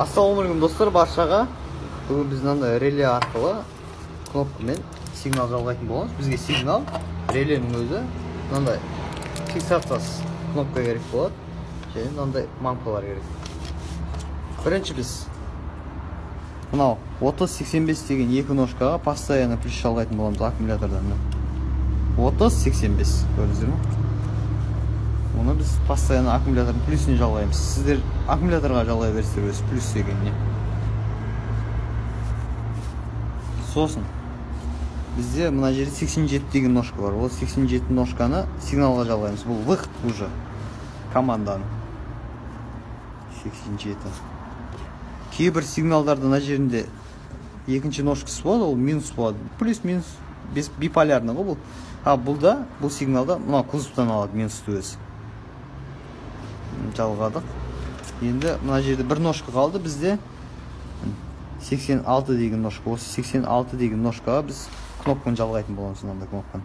Ассалаумағалейкум, достар, баршаға. Бүгін біз мынандай реле арқылы кнопкамен сигнал жалғайтын боламыз. Бізге сигнал реленің өзі мынандай фиксациясыз кнопка керек болады және мынандай мамкалар керек. Бірінші біз мынау 3085 деген екі ножкаға постоянно плюс жалғайтын боламыз аккумулятордан. 3085, көрдіңіздер ме? Оны біз постоянно аккумулятордың плюсіне жалғаймыз. Сіздер аккумуляторға жалғай бересіздер өз плюс дегеніне. Сосын бізде мына жерде 87 деген ножка бар. Ол 87 ножканы сигналға жалғаймыз. Бұл выход уже команданың. 87. Кейбір сигналдарда мына жерінде екінші ножкасы болады, ол минус болады. Плюс минус биполярный ғой бұл. А бұлда, бұл сигналда мына кузовтан алады минусты өзі. Жалғадық. Енді мына жерде бір ножка қалды бізде. 86 деген ножка. Осы 86 деген ножкаға біз кнопканы жалғайтын боламыз, мынандай кнопканы.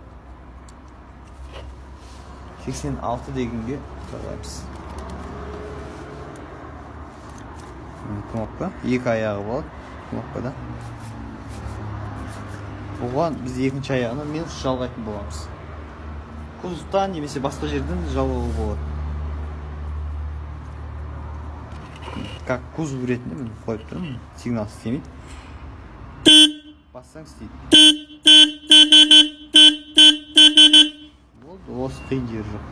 86 дегенге жалғаймыз. Кнопка екі аяғы болады кнопкада. Бұған біз екінші аяғына минус жалғайтын боламыз. Кузовтан немесе басқа жерден жалғауға болады. Как кузов ретінде міне қойып тұрмын, сигнал істемейді. Бассаң істейді. Болды, осы қиын жері жоқ.